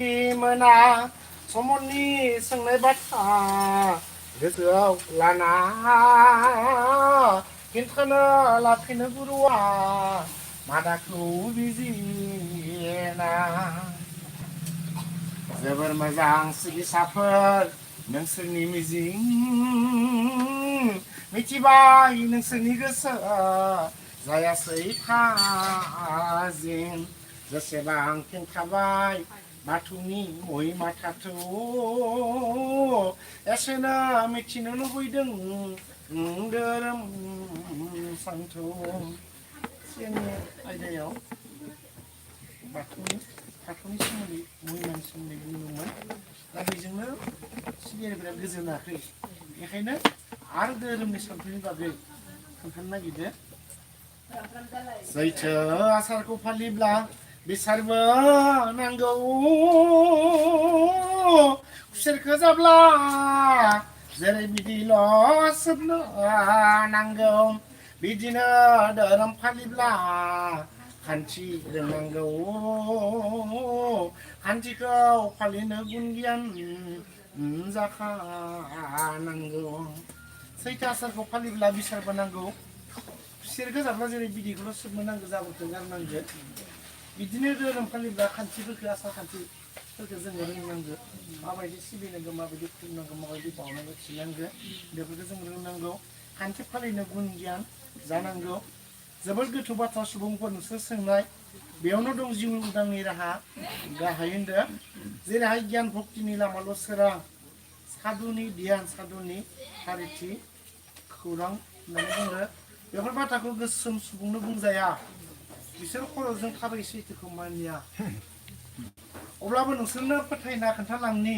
मोना समनि सोंनाय बाथ्रा गोसोआव लाना खिन्थानो लाफिनो गुरुआ मादाखौ बिजिना जोबोर मोजां सिबिसाफोर नोंसोरनि मिजिं मिथिबाय नोंसोरनि गोसो जायासै थाजिम जेसेबां खिन्थाबाय बाथौनि महिमा थाथौ एसेनो मिथिनो लुबैदों धोरोम सान्थौ जोंनि आयदायाव बाथौनि सोमोन्दै महिमानि सोमोन्दै बुंदोंमोन दा बेजोंनो सिबियारिफोरा गोजोनाखै बेखायनो आरो धोरोमनि सान्थौनि बागै खोन्थानो नागिरदो सैथो आसारखौ फालिब्ला बिसारबो नांगौ खुसेरखौ जाब्ला जेरै बिदिल' सोबनो नांगौ बिदिनो धोरोम फालिब्ला खान्थि रोंनांगौ खान्थिखौ फालिनो गुन गियान जाखानांगौ सैथो आसारखौ फालिब्ला बिसारबो नांगौ खुसेरखौ जाब्ला जेरै बिदिखौल' सोबनो नांगौ जाबोरखौ गारनांगौ बिदिनो धोरोम फालिब्ला खान्थिफोरखौ आसार खान्थिफोरखौ जोङो रोंनांगौ माबायदि सिबिनांगौ माबायदि खुलुमनांगौ माबायदि बावनांगौ थिनांगौ बेफोरखौ जों रोंनांगौ खान्थि फालिनो गुन गियान जानांगौ जोबोद गोथौ बाथ्रा सुबुंफोर नोंसोर सोंनाय बेयावनो दं जिउ उदांनि राहा गाहाय होनदों जेरैहाय गियान भक्तिनि लामाल' सोरां साधुनि ध्यान साधुनि खारिथि खौरां होननानै बुङो बेफोर बाथ्राखौ गोसोम सुबुंनो बुंजाया बिसोर खर'जों थाबाय सैथोखौ मानिया अब्लाबो नोंसोरनो फोथायना खोन्थालांनि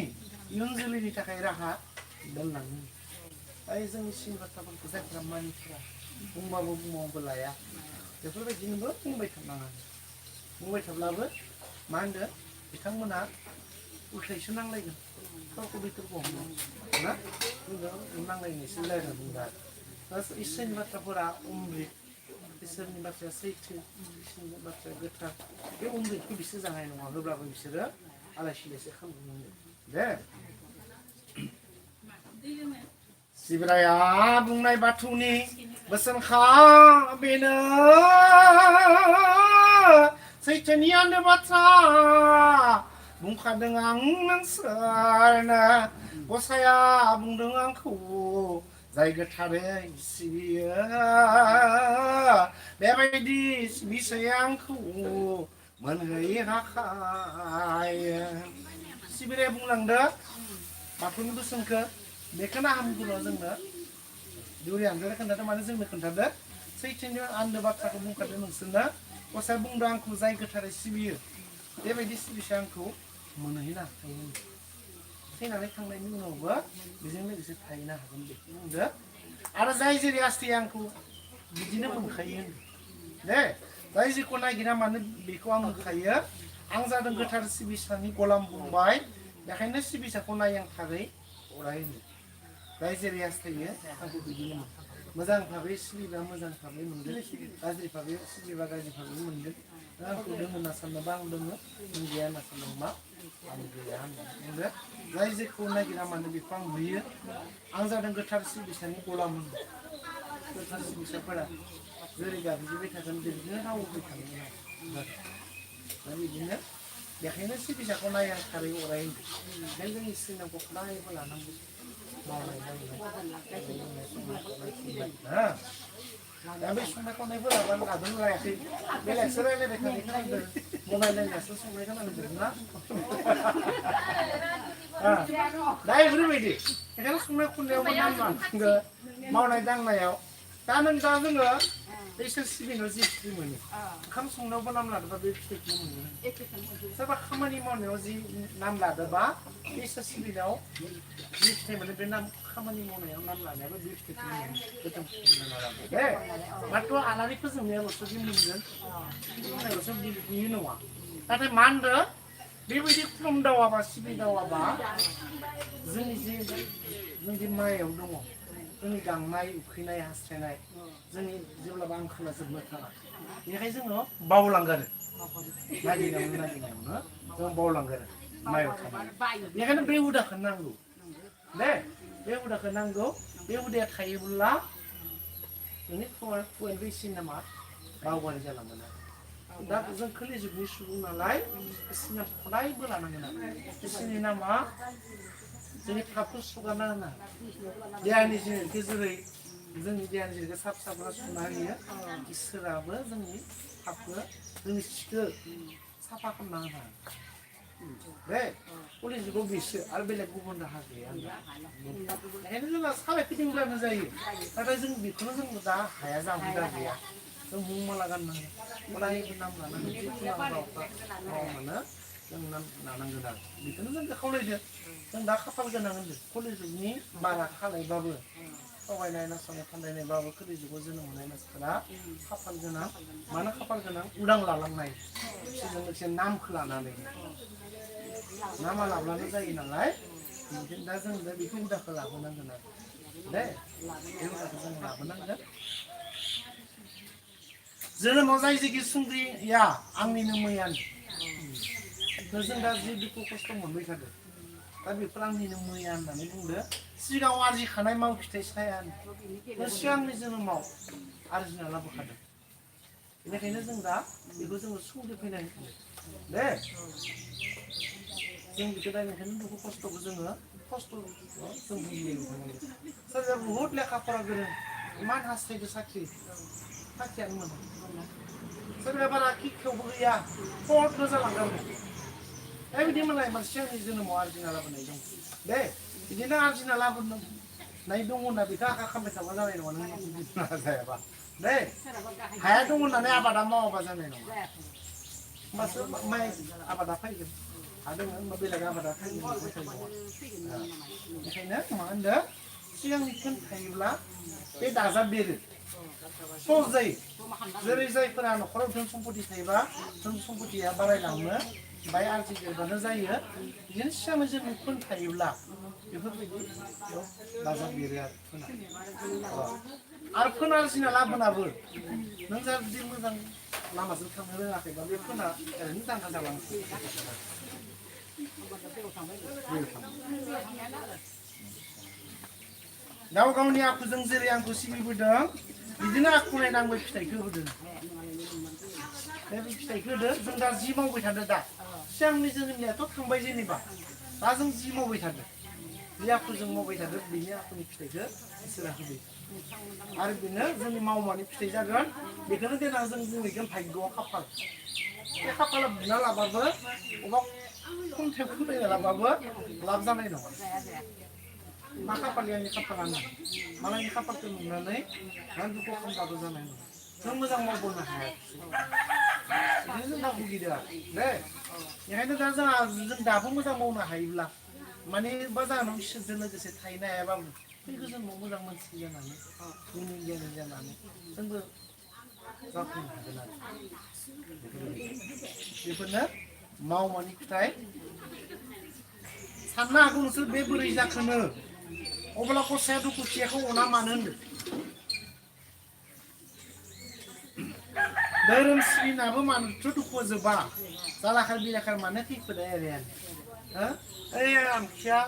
इयुन जोलैनि थाखाय राहा दोनलांनि दायो जोंनि सिन बाथ्राफोरखौ जायफोरा मानिथारा बुंबाबो लाया बेफोरबायदिनोबो बुंबाय थानाङा बुंबाय थाब्लाबो मा होनदों बिथांमोना उल्थायसो नांलायगोन गावखौ बिथोरखौ हमो ना नांलायनायसो रायज्लायना बुंदों इसोरनि बाथ्राफोरा अमृत इसोरनि बाथ्राया सैथो इसोरनि बाथ्राया गोथार बे अमृतखौ बिसोर जानाय नङा होब्लाबो बिसोरो आलाय सिलायसो खालामनांगौ दे सिब्राया बुंनाय बाथौनि बोसोनखा बेनो सैथोनि आन्दो बाथ्रा बुंखादों आं नोंसोरनो गसाया बुंदों आंखौ जाय गोथारै सिबियो बेबायदि सिबिसै आंखौ मोनहै हाखायो सिबिराया बुंलांदो बाथौनि बोसोनखौ बेखौनो हामगुरुआ जोंनो दौरि हानजाया खोन्थादों माने जोंनो खोन्थादो सैथोनि आन्दो बाथ्राखौ बुंखादों नोंसोरनो गसाया बुंदों आंखौ जाय गोथारै सिबियो बेबायदि सिबिसै आंखौ मोनहैनो हाखायो थैनानै थांनायनि उनावबो बेजों लोगोसे थाहैनो हागोन बेखौ बुंदो आरो जाय जेरै आस्थाया आंखौ बिदिनो मोनखायो दे जाय जेखौ नागिरा मानो बेखौ आं मोनखायो आं जादों गोथार सिबिसानि गलाम बुंबाय बेखायनो सिबिसाखौ नायनांथारै अराय जाय जेरै हास्थायो आंखौ बिदिनो मोजां भाबै सिबिबा मोजां भाबै मोनगोन गाज्रि भाबै सिबिबा गाज्रि भाबै मोनगोन आंखौ दोङो होनना साननोबा आं दोङो नों गैया होनना साननोबा आं गैया होनना जाय जेखौ नागिरा मानो बेखौ आं नुयो आं जादों गोथार सिबिसानि गलाम गोथार सिबिसाफोरा जेरै गाबज्रिबाय थागोन बिदिनो रावबाय थागोन दा बिदिनो बेखायनो सिबिसाखौ नायनांथारै अराय ओंखायनो जोंनि सिनाखौ नायबो लानांगौ मावनाय दा बे संनाय खावनायफोराबो आगोल लायाखै बेलेगसो रायज्लायबाय थानाय खोनादों मबाइल नायनासो संनाय खोनादों ना दा बेफोरबायदि बेखायनो संनाय खुरनायावबो नाम लानांगौ मावनाय दांनायाव दा नों दा जोङो इसोर सिबिनायाव जि फिथाइ मोनो ओंखाम संनायावबो नाम लादोंबा बे फिथाइखौ मोनो सोरबा खामानि मावनायाव जि नाम लादोंबा इसोर सिबिनायाव जि फिथाइ मोनो बे नाम खामानि मावनायाव नाम लानायाबो बे फिथाइखौ मोनो गोथां दे माथ्र' आलारि फोजोंनायाल'सो जि मोनगोन बुंनायाल'सो बियो नङा नाथाय मा होनदों बेबायदि खुलुमदावाबा सिबिदावाबा जोंनि जि मायाव दङ जोंनि गांनाय उखैनाय हास्थायनाय जोंनि जेब्लाबो आंखाला जोबनो थाङा बेनिखायनो जोङो बावलांगारो नागिरनायावनो जों बावलांगारो माइयाव थानाय बेखायनो बे हुदाखौ नांगौ दे बे हुदाखौ नांगौ बे हुदाया थायोब्ला नोंनि खुगानिफ्राय एसे नामा बावगारि जालांगोन आरो दा जों खोलि जुगनि सुबुं नालाय बिसोरनि खदायबो लानांगोन आरो बिसोरनि नामा जोंनि पापखौ सुगारना होना देहानि गेजेरै जोंनि देहानि जिनिसखौ साफ साफा सुना होयो इसोराबो जोंनि पापखौ जोंनि सिखौ साफा खालामना होना बे कलि जुगाव बिसो आरो बेलेग गुबुन राहा गैया बेखायनो जोंहा सालाय फिदिंब्लानो जायो नाथाय जों बेखौनो जों दा हाया जाहुदा गैया जों मुं माला गाननांगोन अरायबो नाम लानांगोन मावनो जों नाम लानांगोन आरो बेखौनो जों खावलायदो जों दा खाफाल गोनां होनदों कलि जुगनि बारा खालायबाबो थगायनाय नासयनाय फानदायनायबाबो कलि जुगाव जोनोम मोननाय मानसिफोरा खाफाल गोनां मानो खाफाल गोनां उदां लालांनाय बिसोरजों लोगोसे नामखौ लानानै नामा लाब्लानो जायो नालाय बेनिखायनो दा जों दा बेखौ हुदाखौ लाबोनांगोन आरो दे बे हुदाखौ जों लाबोनांगोन जोनोमाव जाय जायखि सुंग्रिया आंनिनो मैयानो जों दा जि दुखु खस्थ' मोनबाय थादों दा बेफोर आंनिनो मैया होननानै बुंदो सिगाङाव आरजिखानाय माव फिथाइ सायानो सिगांनि जोनोमाव आरजिना लाबोखादों बेनिखायनो जों दा बेखौ जोङो सुंदो फैनाय दे जों बेखौ दा बेनिखायनो दुखु खस्थ'खौ जोङो खस्थ' जों बुजियो सोरबा बुहुत लेखा फरा गोरों इमान हास्थायदो साख्रियानो मोना सोरबा बारा खिक्षावबो गैया फटबो जालांगारबाय बेबायदि मालाय मानसिया आंनि जोनोमाव आरजिना लाबोनाय दं दे बिदिनो आरजिना लाबोनाय दङ होनना बेखौ आखा खालामबाय थाबा जानाय नङा नों बिदिनो जायाबा दे हाया दङ होननानै आबादा मावाबा जानाय नङा होमबासो माइ आबादा फैगोन हादों होनबा बेलेग आबादा फैगोन बेखायनो मा होनदों सिगांनि खोन थायोब्ला बे दाजाब बेरो सहज जायो जेरै जायफोरा न'खराव धोन सम्पति थायोबा धोन सम्पतिया बारायलांनो बाय आरजिदेरबानो जायो बिदिनो सिगांनि जोंनि खोन थायोब्ला बेफोरबायदि दाजाब बेरो आरो खोन आरजिना लाबोनाबो नों जा जुदि मोजां लामाजों थांनो रोङाखैबा बे खोना ओरैनो दांखा जालांसै गाव गावनि आखुजों जेरै आंखौ सिबिबोदों बिदिनो आखु नायना आंबो फिथाइखौ होदों बे फिथाइखौ होदों जों दा जि मावबाय थादों दा सिगांनि जोनोमनियाथ' थांबाय जेनेबा दा जों जि मावबाय थादों जि आखुजों मावबाय थादों बेनि आखुनि फिथाइखौ इसोरा होबाय आरो बेनो जोंनि मावमानि फिथाइ जागोन बेखौनो देनां जों बुंहैगोन भाग्यआव खाफाल बे खाफाला बुना लाबाबो अबा खन्थाइ खुंनाय लाबाबो लाब जानाय नङा मा खाफालि आंनि खाफालानो मालायनि खाफालखौ नुनानै आं दुखु खालामबाबो जानाय नङा जों मोजां मावबोनो हाया बिदिनो जों दा भुगिदो आरो दे बेखायनो दा जों दाबो मोजां मावनो हायोब्ला माने बा जाहोनाव इसोरजों लोगोसे थाहैनो हायाबाबो फैगौ जोंनाव मोजां मानसि जानानै गुनि गियानि जानानै जोंबो जाफुंनो हागोन आरो बेफोरनो मावमानि फिथाइ साननो हागौ नोंसोर बे बोरै जाखोनो अब्ला गसाया दुखुथियाखौ अना मानो होनदों धोरोम सिबिनाबो मानोथ' दुखु जोबा जालाखार बिलाखार मानो खैफोदा एरियानो ओइ आमखिया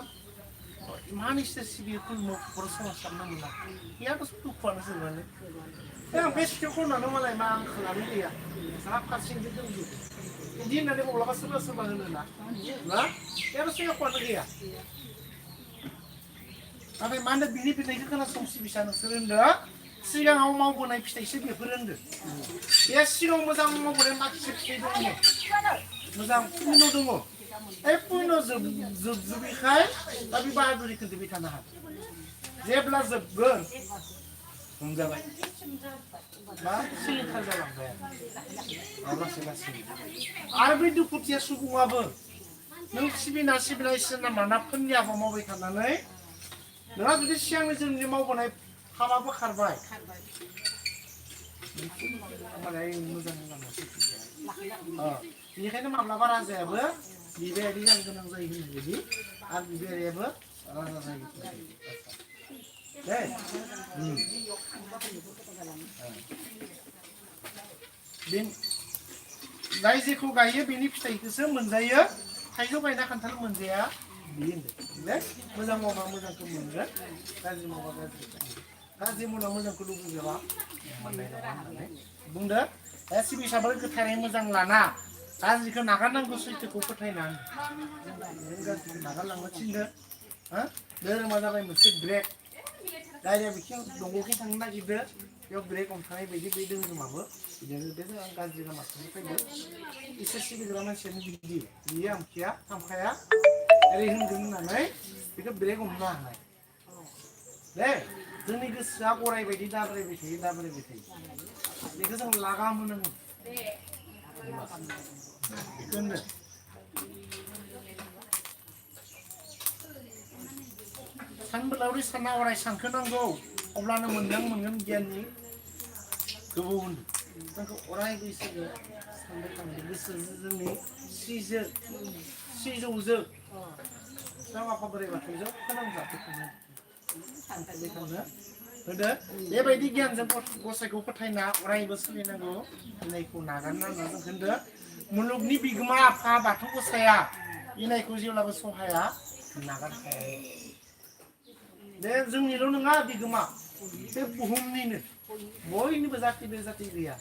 इमान इसोर सिबियो खुलुमो बर' समाज खालामनो मोना बेयाथ' दुखुआनो जोबालै आं बे सिटियाव खननानै मालाय मा आंखालानो गैया सा फारसेजों दंजोबो बिदि होननानै माब्लाबा सोरबा सोरबा होनो ना बेयाथ' सिगाङावनो गैया नाथाय मा होनदों बिनि फिथाइखौ खोनासं सिबिसा नोंसोर होनदों सिगाङाव मावबोनाय फिथाइसो बेफोर होनदों बे सिगाङाव मोजां मावबोनाय माखासे फिथाइ दङ मोजां पुण्य दङ बे पुण्य जोबजोबैखाय दा बे बाहादुरि खोन्थाबाय थानो हागोन जेब्ला जोबगोन हमजाबाय मा सिलिंखार जालांबाय लासै लासै आरो बे दुखुथिया सुबुङाबो नों सिबिना इसोरना माना फोननि हाबा मावबाय थानानै नोंहा जुदि सिगांनि जोंनि मावबोनाय हाबाबो खारबाय मोजां बेनिखायनो माब्लाबा राजायाबो बिबायारि जानो गोनां जायो होननाय बायदि आरो बिबायारियाबो राजा जायो दे जाय जेखौ गायो बेनि फिथाइखौसो मोनजायो थाइजौ गायना खान्थाल मोनजाया बिदि होनदों मोजां मावबा मोजांखौ मोनगोन गाज्रि मावबा गाज्रिखौ गाज्रि मावना मोजांखौ लुबैयोबा मोननाय नङा होननानै बुंदो दा सिबिसाफोर गोथारै मोजां लाना गाज्रिखौ नागारनांगौ सैथोखौ फोथायना गाज्रिखौ नागारलांनो थिनदो धोरोमा जाबाय मोनसे ब्रेक डाइरेक्ट बिथिं दंग'खिं थांनो नागिरदो बेयाव ब्रेक हमथानाय बायदि बे धोरोमाबो बिदिनो बे जों गाज्रि लामाथिं फैदो इसोर सिबिग्रा मानसियानो बिदि बियो आमखिया थांखाया ओरै होनगोन होननानै बेखौ ब्रेक हमनो हानाय दे जोंनि गोसोआ गराय बायदि दाब्रायबाय थायो बेखौ जों लागाम होनांगौ बेखौ होनो सानबोलावरि सानना अराय सानखो नांगौ अब्लानो मोनगोन गियाननि गोबौ होनो जोंखौ अरायबो इसोरो सानबाय थानांगौ गोसो जोंनि सिजौजों जों आफा बोराइ बाथौजों फोनांजाबो थानो होदो बेबायदि गियानजों गसाइखौ फोथायना अरायबो सोलिनांगौ इनायखौ नागारना होनना जों होनदो मुलुगनि बिगोमा आफा बाथौ गसाइया इनायखौ जेब्लाबो सहाया नागारखाया बे जोंनिल' नङा बिगोमा बे बुहुमनिनो बयनिबो जाति बे जाति गैया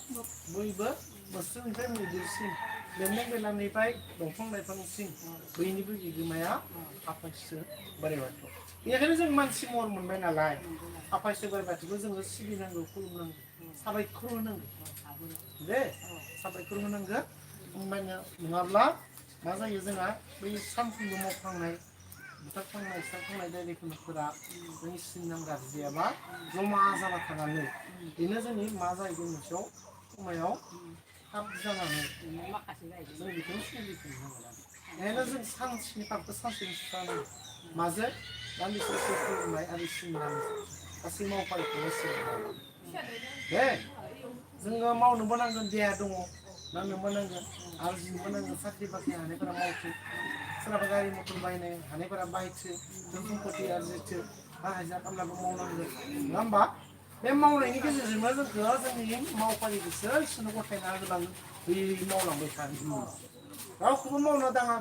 बयबो मोस्रोमनिफ्राय मैदेरसिम बेन्दों बेलानिफ्राय दंफां लाइफांसिम बयनिबो बिगोमाया आफा इसोर बोराइ बाथौ बेनिखायनो जों मानसि महर मोनबाय नालाय आफा इसोर बोराइ बाथौखौ जोङो सिबिनांगौ खुलुमनांगौ साबायखर होनांगौ दे साबायखर होनांगौ होमबानिया नङाब्ला मा जायो जोंहा बै सानफ्रोमबो मावखांनाय बुथारखांनाय सिथारखांनाय दायनिफोरा जोंनि सिननाम गाज्रियाबा जमा जाना थानानै बेनो जोंनि मा जाहैगोन मोनसेयाव समायाव थाब जानानै जों बेखौनो सोलिफिननो मोना बेखायनो जों सानसेनि पापखौ सानसेनि सुस्रांनांगौ माजों दान्दिसे खुलुमनाय आरो सिबिनाय गासै मावफारिखौनो सिबिनांगौ दे जोङो मावनोबो नांगोन देहा दङ मावनोबो नांगोन आरजिनोबो नांगोन साख्रि बाख्रि हानायफोरा मावथो सोरहाबा गारि मटर बायनो हानायफोरा बायथो धोन सम्पति आरजिथो बा हाजिरा खामलाबो मावनांगोन नङा होमबा बे मावनायनि गेजेरजोंनो जोंखौ जोंनि मावफारिखौसो इसोरनो गथायना होलांगोन बै मावलांबाय थानो रावखौबो मावना दाङा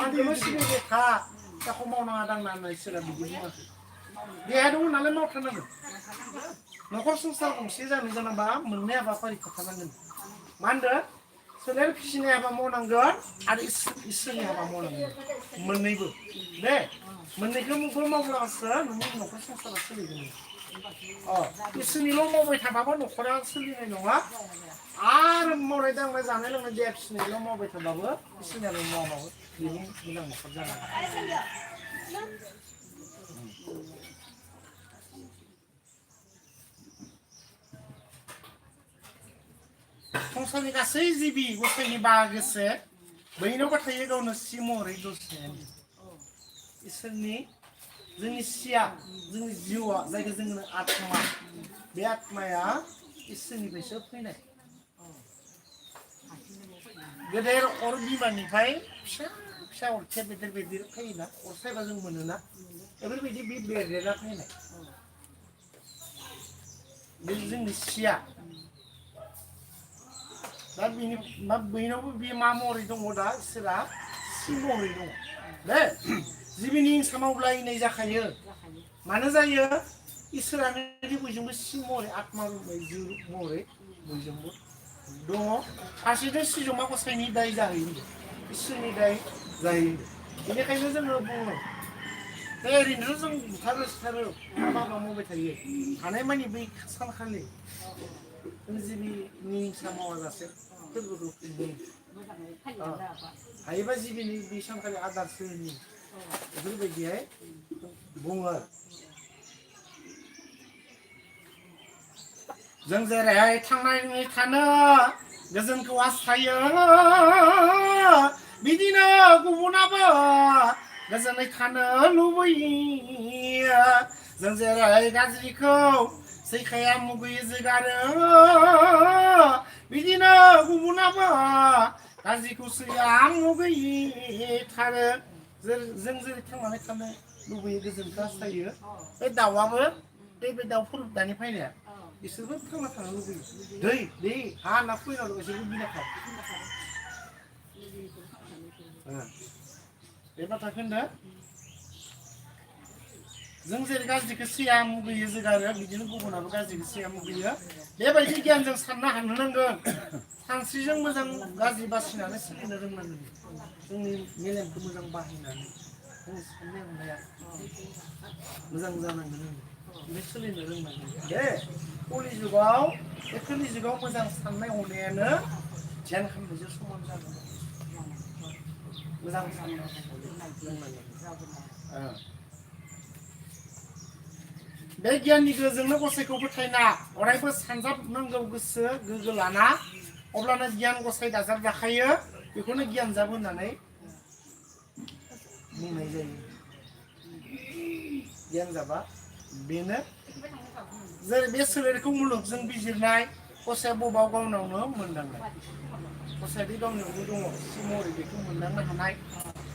आंखौल' सिबिबाय था दाखौ मावनाङा दांना होनना इसोरा बिदि बुङाखै देहा दङ नालाय मावथारनांगोन न'खर संसार गंसे जानो गोनांबा मोननै हाबाफारि थाथारनांगोन मा होनदों सोलेर फिसिनाय हाबा मावनांगोन आरो इसोरनि हाबा मावनांगोन मोननैबो दे मोननैखौबो मावब्लासो नोंनि न'खर संसारा सोलिगोन इसोरनिल' मावबाय थाबाबो न'खरा सोलिनाय नङा आरो मावनाय दांनाय जानाय लोंनाय देहा फिसिनायल' मावबाय थाबाबो इसोरनियाल' मावाबाबो बेनि मोजां न'खर जानो संसारनि गासै जिबि गसाइनि बाहागोसो बयनावबो थायो गावनो सि महरै दसेयानो इसोरनि जोंनि सिया जोंनि जिउआ जायखौ जोङो आत्मा बे आत्माया इसोरनिफ्रायसो फैनाय गेदेर अर बिमानिफ्राय फिसा फिसा अरखिया बेदेर बेदेर फैयोना अर सायबा जों मोनोना बेफोरबायदि बे बेदेरा फैनाय बे जोंनि सिया दा बिनि बयनावबो बे मा महरै दङ दा इसोरा सि महरै दङ दे जिबिनि हिंसा मावब्ला इनाय जाखायो मानो जायो इसोरानो बयजोंबो सि महरै आत्मा जिउ महरै बयजोंबो दङ फारसेथिं सिजौमा गसाइनि दाय जाहैयो इसोरनि दाय जाहैयो बेनिखायनो जोङो बुङो बे ओरैनोथ' जों बुथारो सिथारो हाबा मावबाय थायो हानायमानि बै सानखालि जों जिबिनि हिंसा मावाजासे फोरबोखौ खुंबोयो हायोबा जिबिनि बे सानखालि आदार सोहोयो बेफोरबायदिहाय बुङो जों जेरैहाय थांनानै थानो गोजोनखौ हास्थायो बिदिनो गुबुनाबो गोजोनै थानो लुबैयो जों जेरै गाज्रिखौ सैखाया मुगैयो जोगारो बिदिनो गुबुनाबो गाज्रिखौ सैया मुगैथारो जों जेरै थांनानै थानो लुबैयो गोजोनखौ हास्थायो बे दाउआबो बे दाउफोर दानि फैनाया बिसोरबो थांना थानो लुबैयो दै हा ना फैनांगौ बिसोरबो बिनाखाय बे बाथ्राखौ होनदों जों जेरै गाज्रिखौ सैया मुगैयो जोगारो बिदिनो गुबुनाबो गाज्रिखौ सैया मुगैयो बेबायदि गियानजों साननो हानो नांगोन सानस्रिजों मोजां गाज्रि बासिनानै सोलिनो रोंनांगोन जोंनि मेलेमखौ मोजां बाहायनानै जों साननाय हनाया मोजां जानांगोन बे सोलिनो रोंनांगोन दे कलि जुगाव बे कलि जुगाव मोजां साननाय हनायानो ध्यान खालामनायजों समान जागोन मोजां साननो रोंनांगोन बे गियाननि गोजोंनो गसाइखौ फोथायना अरायबो सानजाबनांगौ गोसो गोग्गो लाना अब्लानो गियान गसाइ दाजाब जाखायो बेखौनो गियान जाब होननानै बुंनाय जायो गियान जाबा बेनो जेरै बे सोलेरखौ मुलुगजों बिजिरनाय गसाइया बबाव गावनावनो मोनदांनाय गसाइया बे गावनियावबो दङ महरै बेखौ मोनदांनो हानाय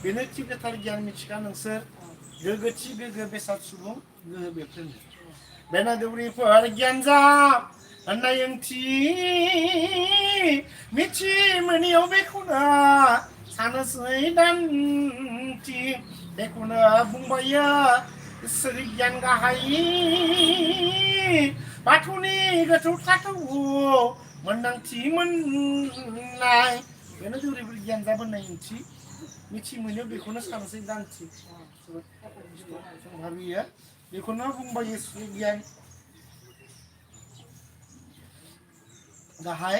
बेनो थि गोथार गियान मिथिखा नोंसोर गोग्गोथि गोग्गो बेसाद सुबुं गोहो बेफोरनो बेना दौरिफोर गियान जाब होननाय ओंथि मिथि मोनियाव बेखौनो सानोसै दान्थि बेखौनो बुंबायो इसोरि गियान गाहाय बाथौनि गोथौ थाथौ मोन्दांथि मोननाय बेनो दौरिफोर गियान जाब होननाय ओंथि मिथि मोनियाव बेखौनो सानोसै दान्थि भाबियो बेखौनो बुंबाय इसोरि गियान गाहाय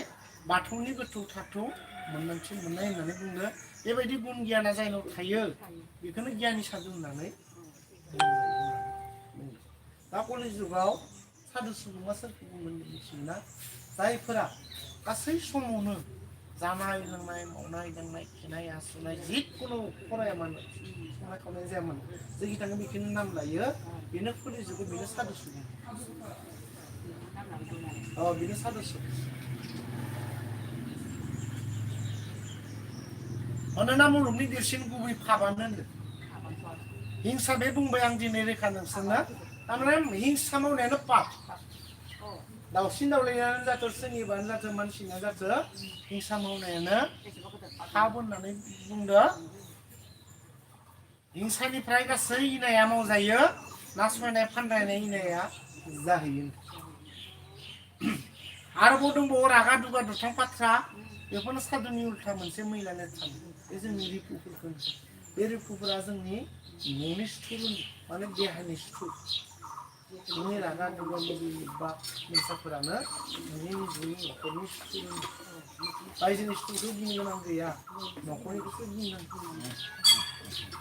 बाथौनि गोथौ थाथौ मोन्दांथि मोननाय होननानै बुंदो बेबायदि गुन गियाना जायनाव थायो बेखौनो गियानि साधु होननानै दा कलि जुगाव साधु सुबुङा सोरखौ बुंगोन मिथियोना जायफोरा गासै समावनो जानाय लोंनाय मावनाय दांनाय खिनाय हासुनाय जिखुनु फराया मानो संनाय खावनाय जाया मानो जोंनि थाखाय बेखौनो नाम लायो बेनो कलि जुगाव बेनो साधु सुबुं बेनो साधु सुबुं मानोना मुलुगनि देरसिन गुबै फाबानो होनदों हिंसा बे बुंबाय आं दिनै रोखा नोंसोरनो थारमाने हिंसा मावनायानो पाप दाउसिन दाउलायानो जाथों सोरनिबानो जाथों मानसिना जाथों हिंसा मावनायानो पाप होननानै बुंदो हिंसानिफ्राय गासै इनाया मावजायो नासयनाय फानदायनाय इनाया जाहैयो आरोबाव दंबावो रागा दुगा दुथां बाथ्रा बेफोरनो साधुनि उल्था मोनसे मैला लेथ्रा बे जोंनि रिपुफोरखौ बे रिपुफोरा जोंनि न'नि सुथुर माने देहानि सुथुर नोंनि रागा दुगा बा हिंसाफोरानो नोंनि निजनि न'खरनि सुथुर रायजोनि सुथुरखौ गिनो गोनां गैया न'खरनिखौसो गिनांगौ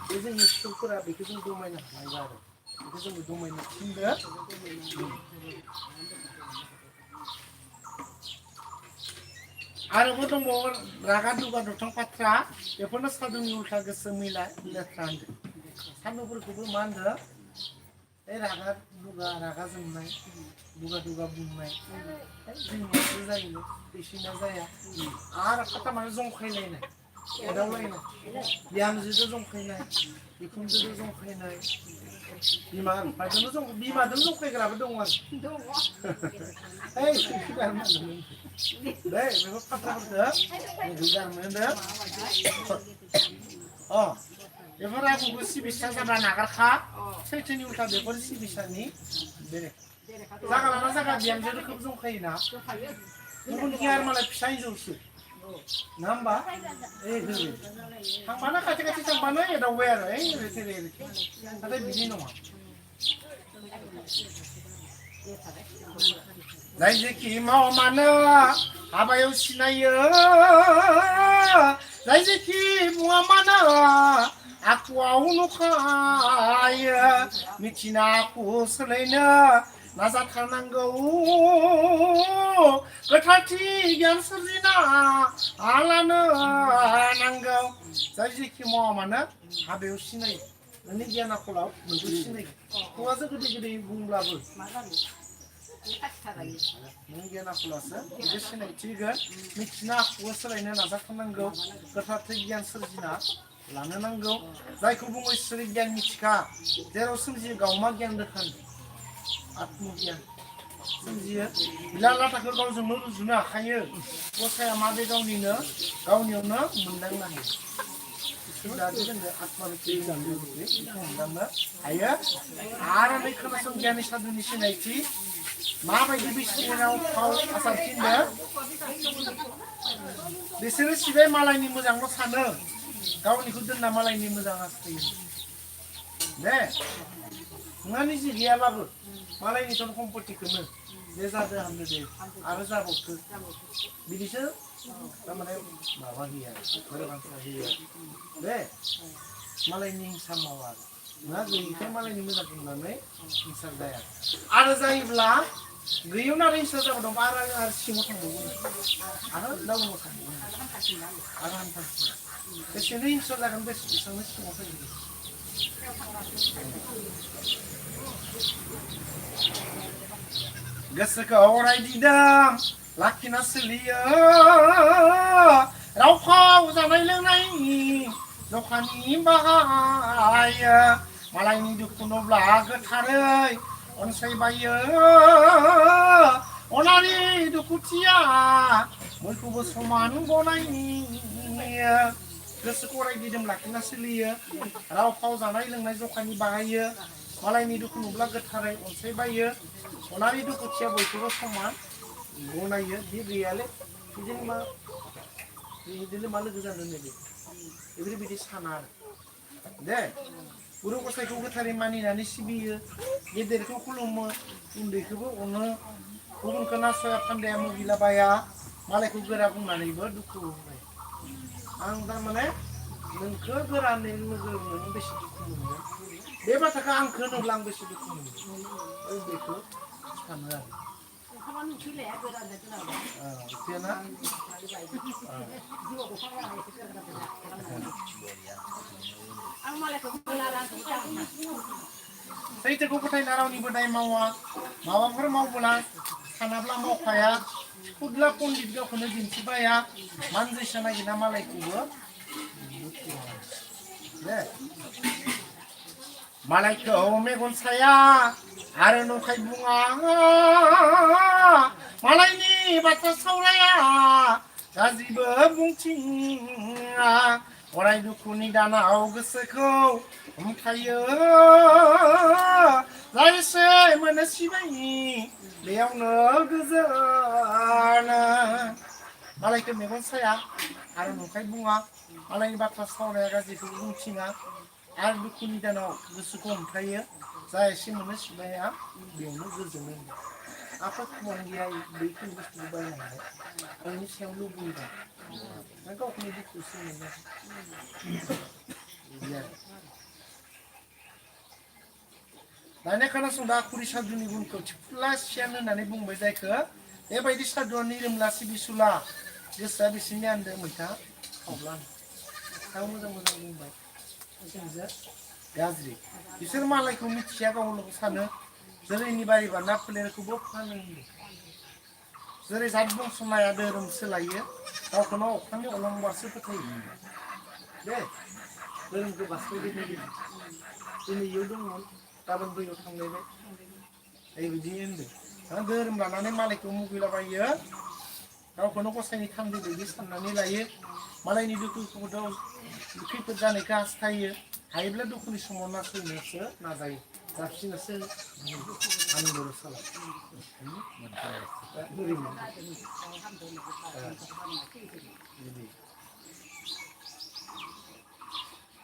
बे जोंनि सुथुरफोरा बेखौ जों दमायनो हाया आरो बेखौ जोंबो दमायनो थिनदो आरोबाव दंबावो रागा दुगा दुथां बाथ्रा बेफोरनो साधुनि उल्था गोसो मैला लेथ्रा होनदों साधुफोरखौबो मा होनदों बे रागा दुगा रागा जोंनाय दुगा दुगा बुंनाय जोंनियासो जायो बिसिना जाया आरो खाथामानो जंखायलायनाय एदावलायनाय बिहामजोजों जंखायनाय बिखुनजोजों जंखायनाय बिमाजों जंखायग्राबो दङ आरो दे बेखौ बाथ्राफोरखौ गारनो बेफोर आबुखौ सिबिसा जाबा नागारखा सैथोनि उल्था बेफोर सिबिसानि बेरेखा जागा लाना जागा बिहामजो रोखोम जंखायोना गुबुननि आरो मालाय फिसा हिनजावसो ना होमबा थांबानो खाथि खाथि थांबानो एदावबाय आरो नाथाय बिदि नङा जाय जेखि मावा मानो हाबायाव सिनायो जाय जेखि बुङा मानो आखुआव नुखायो मिथिना आखु सोलायनो नाजाथारनांगौ गोथारथि गियान सोरजिना लानो नांगौ जाय जेखि मावा मानो हाबायाव सिनायो नोंनि गियान आखलाव नोंखौ सिनायो खुगाजों गोदै गोदै बुंब्लाबो नों गियान आखलासो बेखौ सिनायथि होगोन मिथिना आखुखौ सोलायनो नाजाथारनांगौ गोथारथि गियान सोरजिना लानो नांगौ जायखौ बुङो इसोरि गियान मिथिखा जेराव सोमजियो गावमा गियान रोखा आत्मगियान सोमजियो बिला लाथाखौ गावजोंनो रुजुनो हाखायो गसाइया माबे गावनियावनो मोनदांनो हायो जाहाथे जोंनो आत्मानि हमदांनो हायो आरो नै खोनासं गियानि साधुनि सिनायथि माबायदि बिसोरनाव फाव आसार थिननो बिसोरो सिबाय मालायनि मोजांल' सानो गावनिखौ दोनना मालायनि मोजां हास्थायो दे नोंहा निजे गैयाबाबो मालायनि धन सम्पतिखौनो बे जादो हामदो दे आरो जाबावथो बिदिसो थारमाने माबा होयो आरो बांसा होयो दे मालायनि हिंसा मावा नोंहा गैयिखाय मालायनि मोजांखौ नुनानै हिंसा जाया आरो जायोब्ला गैयियावनो आरो हिंसा जाबा दं आरो सिङाव थांबावगोन आरो दाउनाव थांबावगोन आरो हान्थासिन बेसेनो हिंसा जागोन बेसेबांनो सिङाव फैगोन गोसोखौ अराय दिदोम लाखिना सोलियो राव फाव जानाय लोंनायनि दखाननि बाहायो मालायनि दुखु नुब्ला गोथारै अनसायबायो अनारि दुखुथिया बयखौबो समान गनायो गोसोखौ अराय दिदोम लाखिना सोलियो राव फाव जानाय लोंनाय जखानि बाहायो मालायनि दुखु नुब्ला गोथारै अनसायबायो अनारि दुखुथिया बयखौबो समान गनायो बे गैयालै बिदिनो मा लोगो जानो नैबे बेफोरबायदि साना आरो दे गुरु गसाइखौ गोथारै मानिनानै सिबियो गेदेरखौ खुलुमो उन्दैखौबो अनो गुबुनखौ नासया फान्दाया मुगिलाबाया मालायखौ गोरा बुंनानैबो दुखु होबाय आं थारमाने नोंखौ गोरानै लोगो नों बेसे दुखु मोनगोन बे बाथ्राखौ आंखौ होनोब्ला आं बेसे दुखु मोनगोन बेखौ सानो आरो सैथोखौ फोथायना रावनिबो दाय मावा माबाफोर मावबोला सानाब्ला मावखाया खुदला पण्डित गावखौनो दिन्थिबाया मानजैसा नागिरना मालायखौबो दे मालायखौ मेगन साया आरो नंखाय बुङा मालायनि बाथ्रा सावराया गाज्रिबो बुंथिङा अराय दुखुनि दानाव गोसोखौ हमथायो जायसे मोनो सिबायनि बेयावनो गोजोन मालायखौ मेगन साया आरो नंखाय बुङा मालायनि बाथ्रा सावराया गाज्रिखौ बुंथिङा आरो दुखुनि दानाव गोसोखौ हमथायो जा एसे मोनो सिबाया बेयावनो गोजोनो आफा खबर गैया बैखिनि बुस्थुखौ बायनो हानाय आंनि सायाव लुबैबाय ना गावखौनो दुखुसो मोनो बिदि आरो दानिया खोनासं दा खुरि सादुनि गुनखौ थिफुला सियान होननानै बुंबाय जायखौ बेबायदि सादुआ निरोमला सिबिसुला गोसोआ बिसोरनि आन्दो मैथा खावब्ला सायाव मोजां मोजां बुंबाय गाज्रि बिसोर मालायखौ मिथिया गावल' सानो जोलैनि बारि बान्दा फोलेरखौबो फानो जेरै जात बंस'नाया धोरोम सोलायो गावखौनो अख्रांनि अलंबारसो फोथायो दे धोरोमखौ बास्लायबाय दिनै इयाव दंमोन गाबोन बैयाव थांलायबाय बेबायदि होनदों धोरोम लानानै मालायखौ मुगैलाबायो गावखौनो गसाइनि थान्दै बायदि साननानै लायो मालायनि दुखु खैफोद जानायखौ हास्थायो हायोब्ला दुखुनि समाव नासयनोसो नाजायो जाबसिनोसो आंनि बर' साला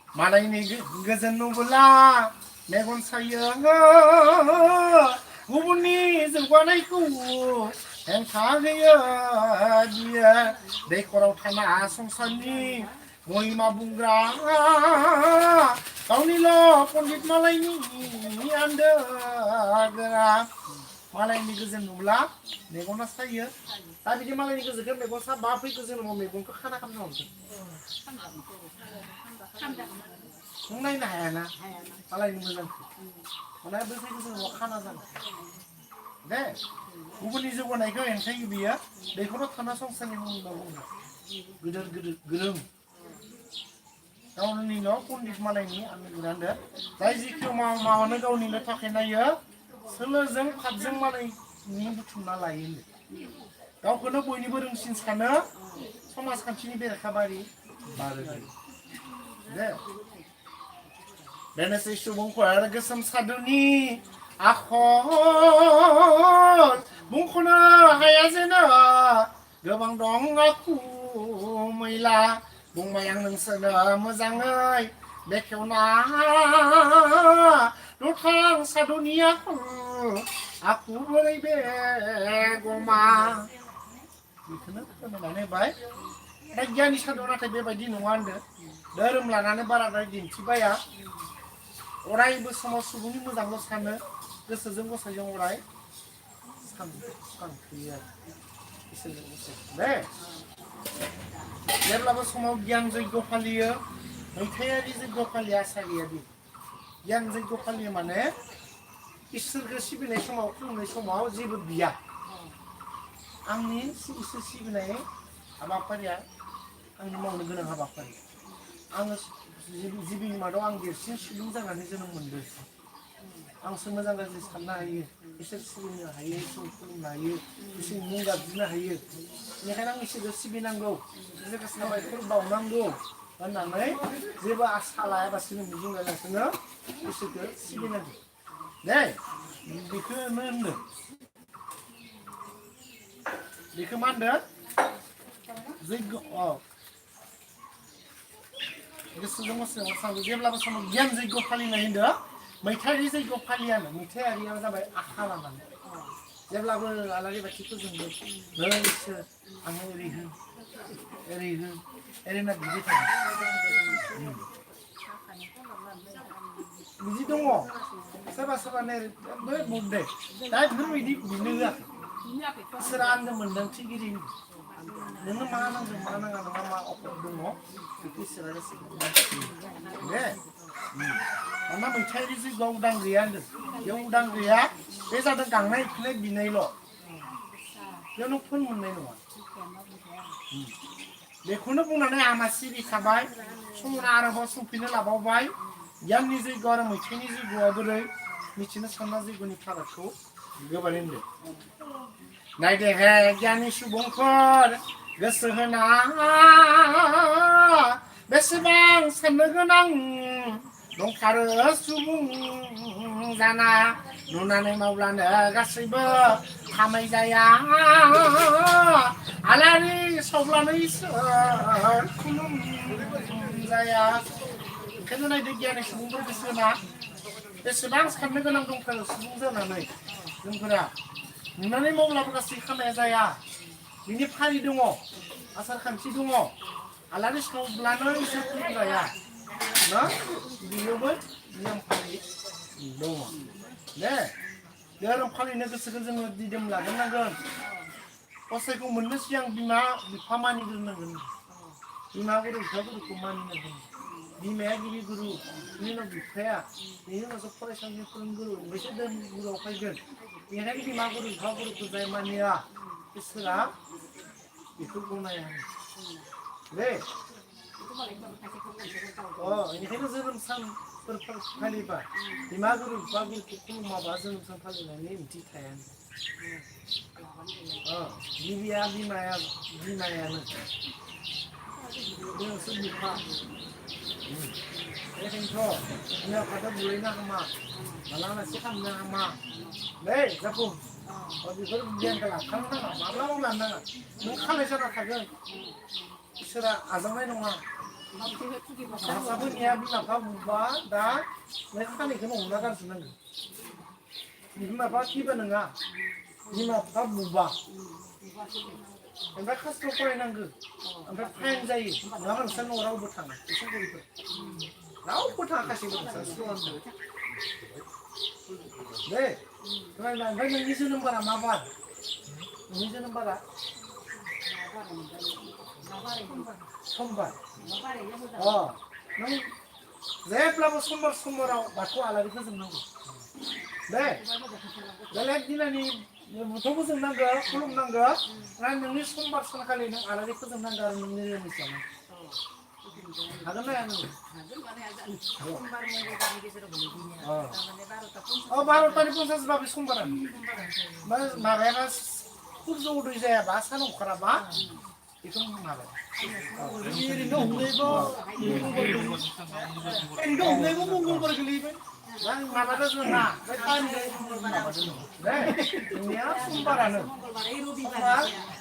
मालायनि गोजोन नुबोला मेगन सायो गुबुननि जौगानायखौ हेंथा होयो बियो दैखराव थाना संसारनि महिमा बुंग्रा गावनिल' पण्डित मालायनि आन्दो गोरा मालायनि गोजोन नुब्ला मेगना सायो दा बिदि मालायनि गोजोनखौ मेगन साबा फैगौ जोनोमाव मेगनखौ खाना खालामना हरगोन नों नायनो हायाना मालायनि मोजांखौ माने बै फैगौ जोनोमाव खाना जागोन दे गुबुननि जौगानायखौ हेंथायो बियो दैखराव थाना संसारनि मुंदां बुंग्रा गिदिर गिदिर गोरों गावनिल' पण्डित मालायनि आन्दो जाय जिखौ मावानो गावनिल' थाखाय नायो सोलोजों फापजों मालायनि बुथुमना लायो गावखौनो बयनिबो रोंसिन सानो समाजखान्थिनि बेरेखाबारि बारो 네. 베네스 수봉과 그섬 사두니 아콘 뭉코나 하야제나 거방동 아쿠 मैला बुंबाय आं नोंसोरनो मोजाङै बेखेवना दथां सादुनिया आखु बोरै बे गमा बेखौनो फोरमायनानै होबाय दा गियानि सादु नाथाय बेबायदि नङा होनदों धोरोम लानानै बाराद्राय दिन्थिबाया अरायबो समाव सुबुंनि मोजांल' सानो गोसोजों गसाइजों अराय सानफैयो आरो इसोरजों गसाइ दे जेब्लाबो समाव गियान जयग फालियो मैथायारि जयग फालिया आसारियारि गियान जयग फालियो माने इसोरखौ सिबिनाय समाव खुलुमनाय समाव जेबो बिया आंनि इसोर सिबिनाय हाबाफारिया आंनि मावनो गोनां हाबाफारि आङो जिबिनि मादाव आं देरसिन सुबुं जानानै जोनोम मोनदों आंसो मोजां गाज्रि साननो हायो इसोर सिबिनो हायो इसोर खुलुमनो हायो इसोरनि मुं गाबज्रिनो हायो बेनिखायनो आं इसोरखौ सिबिनांगौ इसोरखौ साबायखर बावनांगौ होननानै जेबो आसा लायाबासिनो मिजिं लायालासिनो इसोरखौ सिबिनांगौ दे बेखौनो होनदों बेखौ मा होनदों जैग गोसोजों मोसायाव सानदों जेब्लाबो समाव गियान जैग फालिनाय होनदों मैथायारि जैग फालियानो मैथायारिया जाबाय आखा लानानै जेब्लाबो आलारि बाथि फोजोंदों नै इसोर आङो ओरै हो ओरैनो बिदि थायो बिदि दङ सोरबा सोरबा नै बुंदे दा बेफोरबायदि बिनो होआखै इसोरा आंनो मोन्दांथिगिरि नोंनो मा नांगौ मा नाङा नोंहा मा अफर दङ बेखौ इसोरा गासैबो दे मानोना मैथायारि जैगोआव उदां गैया होनदों बेयाव उदां गैया बे जादों गांनाय उखैनाय बिनायल' बेयाव नों फन मोननाय नङा बेखौनो बुंनानै आमा सिरि थाबाय समुना आरोबाव सोंफिननो लाबावबाय गियाननि जैग आरो मैथाइनि जैगआ बोरै मिथिनो सानना जैगनि फारागखौ गोबारै होनदों नायदे हे गियानि सुबुंफोर गोसो होना बेसेबां साननो गोनां दंथारो सुबुं जाना नुनानै मावब्लानो गासैबो खामाय जाया आलारि सावब्लानो इसोर खुलुम जाया ओंखायनो नायदो गियानि सुबुंफोर गोसो होना बेसेबां साननो गोनां दंथारो सुबुं जानानै जोंफोरा नुनानै मावब्लाबो गासै खामाया जाया बिनि फारि दङ आसार खान्थि दङ आलारि सावब्लानो इसोर खुलुम जाया ना बेयावबो नियम फारि दङ दे धोरोम फालिनो गोसोखौ जोङो दिदोम लाग्रोनांगोन गसाइखौ मोननो सिगां बिमा बिफा मानिग्रोनांगोन बिमा गुरु बिफा गुरुखौ मानिनांगोन बिमाया गिबि गुरु बिनि उनाव बिफाया बिनि उनावसो फरायसालिनि फोरोंगुरु ओमफ्रायसो धोरोम गुरुआव फैगोन बेनिखायनो बिमा गुरु बिफा गुरुखौ जाय मानिया इसोरा बेखौ गनाया दे बेनिखायनो जोनोम सानफोर फालिबा बिमा गुरु बिफा गुरुखौ खुलुमाबा जोनोम सान फालिनायनि ओंथि थाया गिबिया बिमायानो जोंसो बिफा बेखायनोथ' बिमा बिफाखौ बुलायनो हामा मालाबासो खालामनो हामा दे जाफुं बेफोर गियानखौ लाखानो नाङा माब्लाबाबो लानो नाङा नों खालाय जाना थागोन इसोरा आजावनाय नङा हासाफोरनिया बिमा बिफा बुबा दा बे खानायखौनो हमना गारजोबनांगौ बिमा बिफा थैबा नङा बिमा बिफा बुबा ओमफ्राय क्लासखौ फरायनांगौ ओमफ्राय फाइन जायो नङाबा नोंस्रा न'आव रावबो थाङा एसे गरिफोर रावबो थाङा गासैबो नोंस्रा स्कुलाव दे ओमफ्राय नोंनि जोनोम बारा मा बार नोंनि जोनोम बारा समबार नों जेब्लाबो समबाराव बाथौ आलारि फोजोंनांगौ दे बेलेग दिनानि बुथौबो जोंनांगौ खुलुमनांगौ ओमफ्राय नोंनि समबार सानखालि नों आलारि फोजोंनांगौ आरो नोंनि निरामिसाव हागोन ना हाया नोङो 12टानि 50 बा बे समबारानो माबायाबा सूर्य उदय जायाबा सान ओंखाराबा 이거 말아. 이리 없네고 이리 없네고 몽골 버리길래 난 말아서 나. 왜 딴데 네. 그냥 손바라는.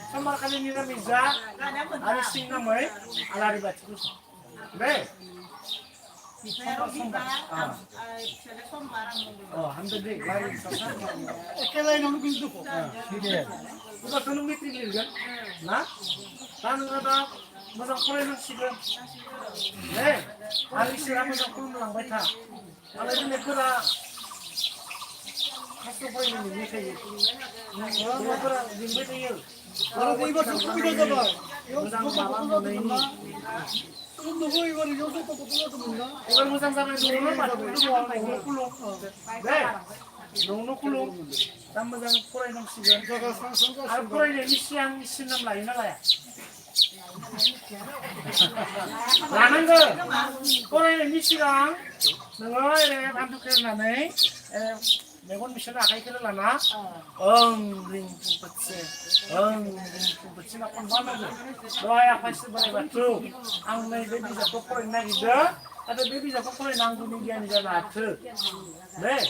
Sama kali ni kami za, hari sing namai, alari baca tu. Be. Oh, hamda deh, lari sasa. ekala ino bintu ko Tidak. Bukan tulung mitri gil kan? Nah, tanung ada, masang korai nang sigan. Be, hari sing masang kulung lang baca. Alari ni kura. Kasto korai ni kayu. Nah, kura jimbe tu 바로 이거 좀 꾸미려다 봐 Musang malam ini. 누구 이거를 여섯 거 뽑아도 뭔가 Ikan musang sampai dulu pada dulu mau kulung. Nong kulung. Tam musang kurai nong sigan. 제가 상상가 Al kurai ni siang sinam lain lah ya. Lanan ke? Kurai ni siang. Nengai ni bantu kerana ni. Megon misalnya akai kira lana. Ring putse. Ring putse nak pun mana tu? Doa apa sih boleh batu? Ang ni baby jatuh kurai nak ida. Ada baby jatuh kurai nang guni dia ni jalan tu. Deh.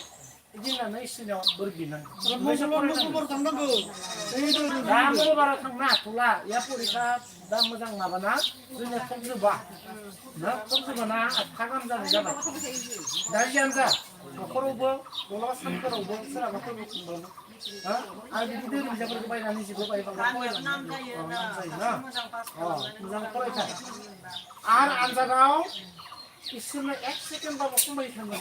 Ini nana isinya berbina. 몽골 담는 거 저희들 Damu bara thang na tula ya purika dam majang na bana dunya thongju ba na thongju bana thagam ja ja ba dajian ja nokoro bo bola sam karo bo sara nokoro bo kumbo ha a di di di jabar ko bai nani si ko bai ba ko na mujang korai ta ar anja gao isme 1 second ba ko bai thang na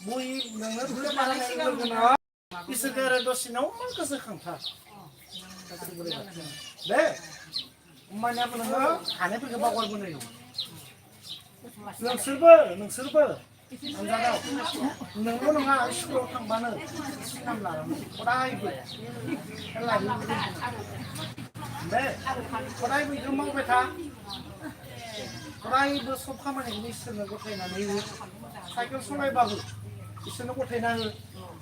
moi nang na bara na ko Isegara dosina umman kasih kangkar. Deh, ummannya apa nengah? Ane pergi bawa guna yuk. Neng serba. Anda tahu? Nengah nengah sekolah kang mana? Sinam lah. Kodai ibu. Lagi. Deh, kodai ibu itu mau betah. Kodai ibu sofa mana ini istilah kotai nani. Cycle sungai bagus. Istilah kotai nani.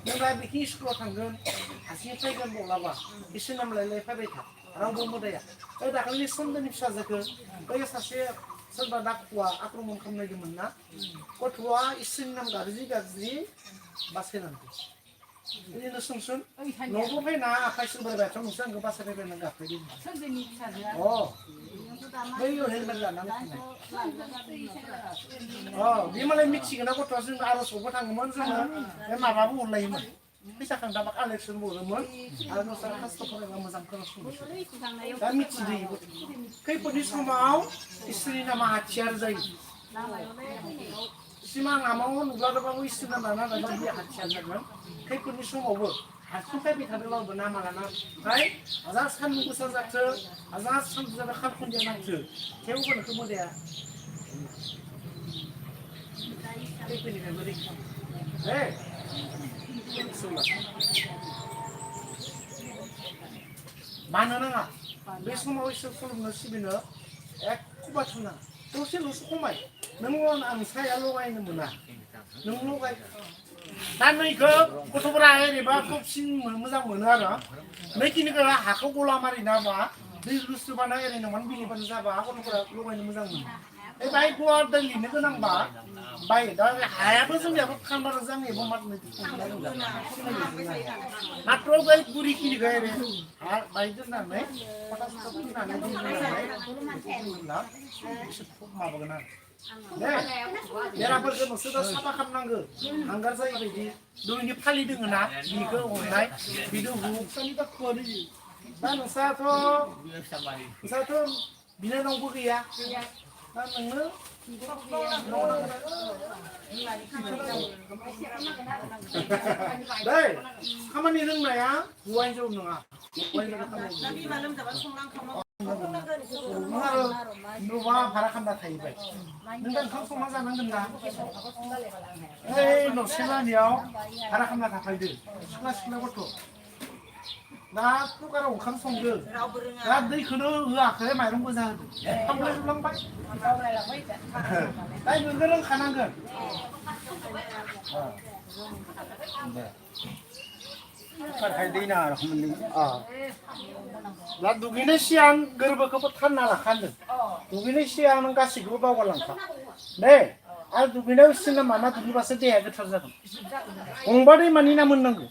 Nengah bikin sekolah tanggung, hasilnya pegang bola bah. Istilah meleleh perbeda. Rabu muda ya. Kalau dah kali semua ni bisa zakat. Kalau saya serba dakwa, aku mau kamu lagi mana? Kau tua istilah gaji, basket nanti. Ini nusun. Nopo pena apa istilah berbeda? Nusun ke basket pena nggak pergi. Oh, bayu helmet lah nanti. Oh, dia malah mixing, aku terus nggak harus buat tanggungan sana. Emang apa mulai mah? Bisa kan dapat Alex semua teman. Kalau saya khas tu kalau kamu sampai semua. Kami ciri ibu. Kayak pun mau istri nama Hajar Zai. Si mana mau nggak ada kamu istri nama mana ada dia Hajar Zai. Kayak pun mau. Aku tapi kada lau bernama lana. Hai, azas kan mungkin saja tu, azas kan juga kan pun jangan tu. Kau pun aku mau dia. Kayak ni kan beri. Hey, semua. Mana nanga? Besok mau isap kalau nasi bina, kubat sana. Terus lu sukumai. Namun ang saya logai nemuna. Nung logai. 난 그 고토브라 해리바 꼽신 무장 뭐나라 내키니까 하고 골라 말이나 봐 리루스 바나 해리는 만비니 바나 잡아 하고 그라 로가 있는 무장 에 바이 고아 들리는 거랑 봐 바이 나 하야 벌써 야 칸바르 장에 뭐 맞는 나 프로그램 뿌리 키니 가야래 아 바이 듣나네 파타스 또 나네 나 마버그나 네, 내가 벌써 뭐 쓰다 사박함난 거 안가서 이거지. 너 이제 팔리든거나 이거 온라인 비디오 국산이다 거리. 나는 사토 미네농 거기야. 나는 네, 가만히 있는 거야. 구하인 좀 넣어. Nabi malam dapat sumlang kamu. 누가 바라칸다 타이베. 너는 방송하자 는다. 에이, 너 신랑이야. 바라칸다 다 타이드. 신랑 것도. 나 똑바로 옥한 송들. 나 너희 그런 의아 그래 말은 거자. 한번 줄랑 봐. 나 이거는 가난 거. खारखायदैना रखमनि दा दुगैनाय सिगां गोरबोखौबो थान्ना लाखान्दों दुगैनाय सिगां नों गासैखौबो बावगारलांखा दे आरो दुगैनायाव सिना माना दुगैबासो देहाया गोथार जागोन गंबा दैमानि नाम मोननांगौ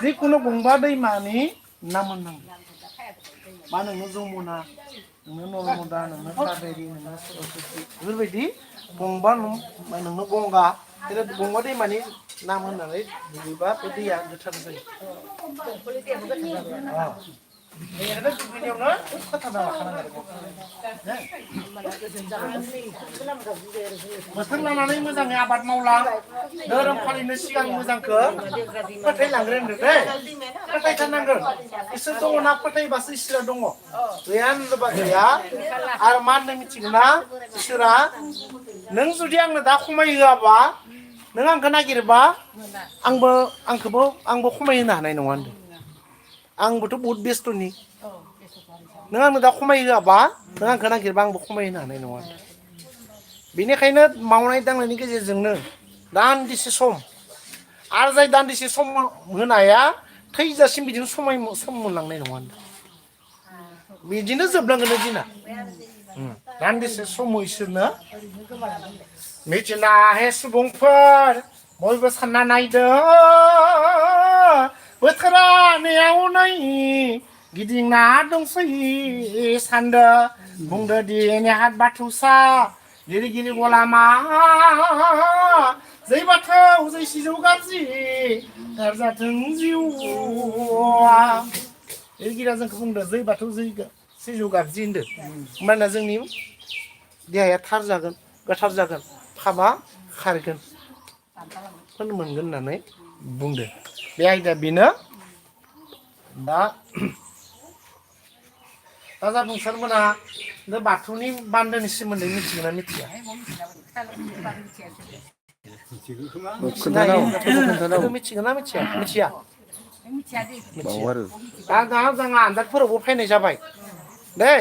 जिखुनु गंबा दैमानि नाम मोननांगौ मा नोंनो जमुना नोंनो नर्मदा नोंनो काबेरि नोंनो सरस्वती बेफोरबायदि गंबा नोंनो गंगा गंबा दैमानि नाम होननानै दुगैबा बे दैया गोथार जायो बेनिखायनो दुगैनायावनो फोथारना लाखानांगौ बोथोर लानानै मोजाङै आबाद मावलां धोरोम फालिनो सिगां मोजांखौ फोथायलांग्रो होनदों दे फोथायथारनांगोन इसोर दङ ना फोथायबासो इसोरा दङ गैया होनोबा गैया आरो मा होननो मिथिगौ ना इसोरा नों जुदि आंनो दा खमाय होआबा नों आंखौ नागिरबा आंबो खमायहोनो हानाय नङा होनदों आंबोथ' बहुत बेस्थ'नि नों आंनो दा खमाय होआबा नों आंखौ नागिरबा आंबो खमायहोनो हानाय नङा बेनिखायनो मावनाय दांनायनि गेजेरजोंनो दान्दिसे सम आरो जाय दान्दिसे सम होनाया थैजासिम बिदिनो सम मोनलांनाय नङा बिदिनो जोबलांगोन दिना दान्दिसे सम इसोरनो मिथिना हे सुबुंफोर बयबो सानना नायदो बोथोरा नेवनै गिदिंना दंसै सान्दो बुंदो दि नेहात बाथौसा लिरगिरि गलामा जै बाथौ जै सिजौ गाज्रि गारजाथों जिउआ लिरगिरिया जोंखौ बुंदो जै बाथौ जै सिजौ गाज्रि होनदो होमबाना जोंनि देहाया थार जागोन गोथार जागोन पापा खारगोन मोनगोन होननानै बुंदो बे आयदाया बेनो दा जाफुंसारमोना बाथौनि बान्दोनि सोमोन्दै मिथिगोना मिथिया मिथिगोना मिथिया दा जोंहा आनजादफोरावबो फैनाय जाबाय दे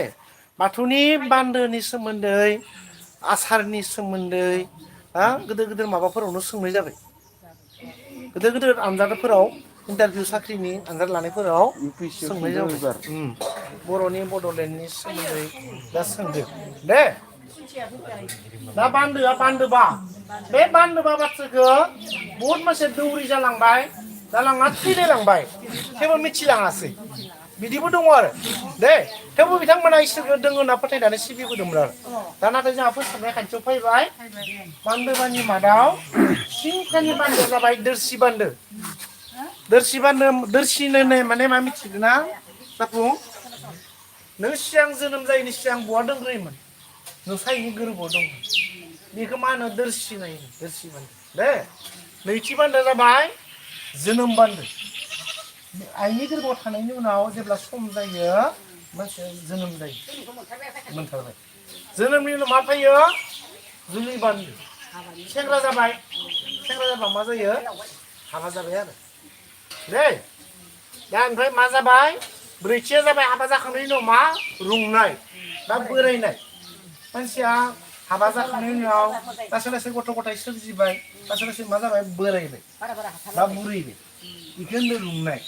बाथौनि बान्दोनि सोमोन्दै आसारनि सोमोन्दै गिदिर गिदिर माबाफोरावनो सोंनाय जाबाय गिदिर गिदिर आनजादफोराव इन्टारभिउ साख्रिनि आनजाद लानायफोराव सोंनाय जाबाय बर'नि बड'लेण्डनि सोमोन्दै दा सोंदो दे दा बान्दोबा बे बान्दोबा बाथ्राखौ बहुद मानसिया दौरि जालांबाय जालांना थैलायलांबाय थेवबो मिथिलाङासै बिदिबो दङ आरो दे थेवबो बिथांमोना इसोरखौ दङ होनना फोथायनानै सिबिबोदोंमोन आरो दा नाथाय जोंहा फोसाबनाय खान्थियाव फैबाय बान्दोबानि मादाव सिंथानि बान्दोआ जाबाय दोरसि बान्दो दोरसिनो माने मा मिथिगौ ना जाफुं नों सिगां जोनोम जायैनि सिगां बहा दंग्रोयोमोन नोंसायनि गोरबोआव दं बेखौ मा होनो दोरसि नायो दोरसि बान्दो दे नैथि बान्दोआ जाबाय जोनोम बान्दो आइनि गोरबोआव थानायनि उनाव जेब्ला सम जायो मानसिया जोनोम जायो मोनथारबाय जोनोमनि उनाव मा फैयो जुलि बान्दो सेंग्रा जाबा मा जायो हाबा जाबाय आरो दे दा ओमफ्राय मा जाबाय ब्रैथिया जाबाय हाबा जाखांनायनि उनाव मा रुंनाय बा बोरायनाय मानसिया हाबा जाखांनायनि उनाव लासै लासै गथ' गथाय सोरजिबाय लासै लासै मा जाबाय बोरायबाय बा बुरैबाय बेखौ होनो रुंनाय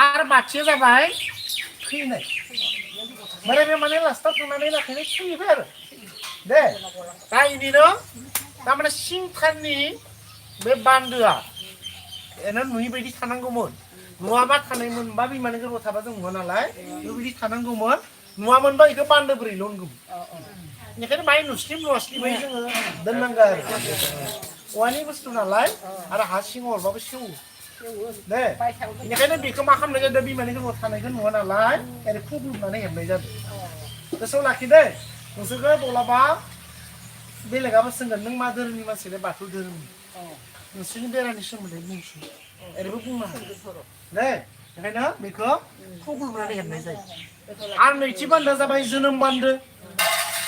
आरो बाथिया जाबाय थैनाय बोरायबाय माने लास्टाव थांनानै लाखैनो थैबाय आरो दे दा बिदिनो थारमाने सिंथारनि बे बान्दोआ एना नुयि बायदि थानांगौमोन नुवाबा थानायमोन बा बिमानि गोरबोआव थाबा जों नुवा नालाय बेबायदि थानांगौमोन नुवामोनबा बेखौ बान्दो बोरैल' होनगौमोन बेनिखायनो बाहाय नुस्लिबाय जोङो दोननांगौ आरो औवानि बुस्थु नालाय आरो हा सिङाव हरबाबो सेवो दे बेनिखायनो बेखौ मा खालामनाय जादों बिमानि गोरबोआव थानायखौ नुवा नालाय ओरै खुग्लुबनानै हेबनाय जादों गोसोआव लाखि दे नोंसोरखौ दलाबा बेलेगाबो सोंगोन नों मा धोरोमनि मानसिलाय बाथौ धोरोमनि नोंसोरनि बेरानि सोमोन्दै बुंसै ओरैबो बुंनो हागोन दे बेखायनो बेखौ खुग्लुबनानै हेबनाय जायो आरो नैथि बान्दोआ जाबाय जोनोम बान्दो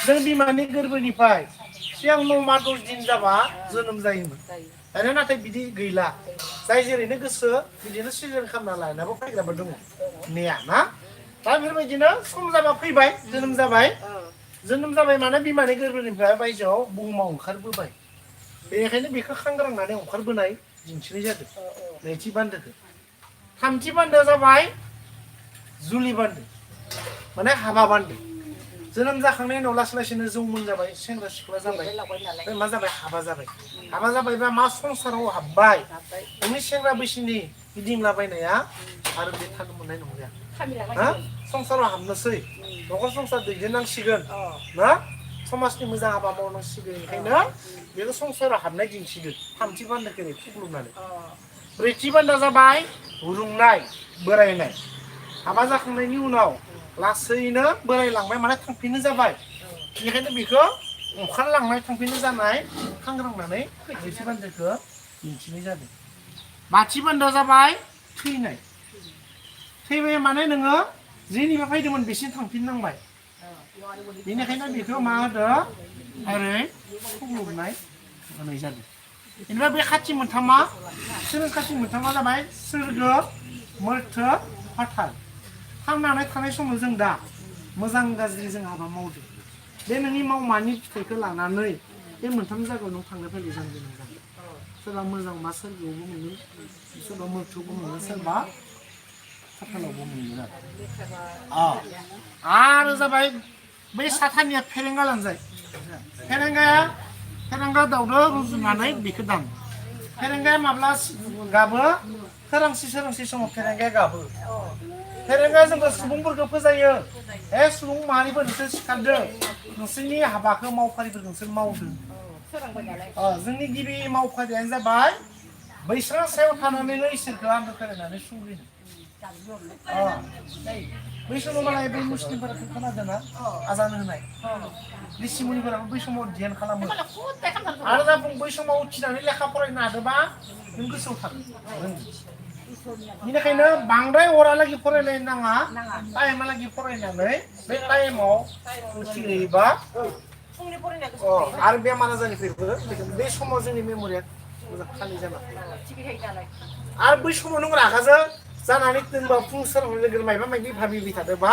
जों बिमानि गोरबोनिफ्राय सिगां 9 मास 10 दिन जाबा जोनोम जायोमोन दानिया नाथाय बिदि गैला जाय जेरैनो गोसो बिदिनो सिजोन खालामना लानाबो फैग्राबो दङ नेया ना दा बेफोरबायदिनो सम जाबा फैबाय जोनोम जाबाय माने बिमानि गोरबोनिफ्राय बायजोआव बुहुमाव ओंखारबोबाय बेनिखायनो बेखौ खांग्रांनानै ओंखारबोनाय दिन्थिनाय जादों नैथि बान्दोखौ थामथि बान्दोआ जाबाय जुलि बान्दो माने हाबा बान्दो जोनोम जाखांनायनि उनाव लासै लासैनो जौमोन जाबाय सेंग्रा सिख्ला जाबाय बे मा जाबाय हाबा जाबाय हाबा जाबायबा मा संसाराव हाबबाय नोंनि सेंग्रा बैसोनि गिदिंलाबायनाया आरो बे थानो मोननाय नंलिया हा संसाराव हाबनोसै न'खर संसार दैदेननांसिगोन ना समाजनि मोजां हाबा मावनांसिगोन ओंखायनो बेखौ संसाराव हाबनाय दिन्थिगोन थामथि बान्दोखौ खुग्लुबनानै ब्रैथि बान्दोआ जाबाय रुंनाय बोरायनाय हाबा जाखांनायनि उनाव लासैनो बोरायलांबाय माने थांफिनो जाबाय बेनिखायनो बेखौ ओंखारलांनाय थांफिनो जानाय खांग्रांनानै ब्रैथि बान्दोखौ दिन्थिनाय जादों बाथि बान्दोआ जाबाय थैनाय थैबाय माने नोङो जेनिफ्राय फैदोंमोन बेसिम थांफिननांबाय बेनिखायनो बेखौ मा होदों ओरै खुग्लुबनाय होनाय जादों बेनिफ्राय बे खाथि मोनथामा खाथि मोनथामा जाबाय सोरगो मोर्थो फाथाल थांनानै थानाय समाव जों दा मोजां गाज्रि जों हाबा मावदों बे नोंनि मावमानि फिथाइखौ लानानै बे मोनथाम जायगायाव नों थांनो फैलाय जानो गोनां जागोन सोरबा मोजां मा सोरगोआवबो मोनो सोरबा मोर्थोआवबो मोनो सोरबा फाथालावबो मोनो आरो जाबाय बै साथानिया फेरेंगा लांजाय फेरेंगा दाउदो रुजुनानै बेखौ दाम फेरेंगाया माब्ला गाबो सोरांसि समाव फेरेंगाया गाबो फेरेंगाया जोंखौ सुबुंफोरखौ फोजायो सुबुं माहारिफोर नोंसोर सिखारदों नोंसोरनि हाबाखौ मावफारिफोरखौ नोंसोर मावदों जोंनि गिबि मावफारियानो जाबाय बैस्रां सायाव थानानैनो इसोरखौ आन्दो फेरायनानै सुंग्रिनो बै समाव मालाय बै मुस्लिमफोरा खोनादों ना आजान होनाय ऋषिमुनिफोराबो बै समाव ध्यान खालामो आरो दा बुं बै समाव उथिनानै लेखा फरायनो हादोंबा नों गोसोआव थागोन बेनिखायनो बांद्राय हरालागि फरायलायनो नाङा टाइमहालागि फरायनानै बे टाइमाव उथिहैयोबा आरो बेमार आजारनिफ्रायबो बे समाव जोंनि मेम'रिया मोजां खालि जाना आरो बै समाव नों रागाजों जानानै दोनबा फुं सोरांनाय लोगो मायबा मायबि भाबिबाय थादोंबा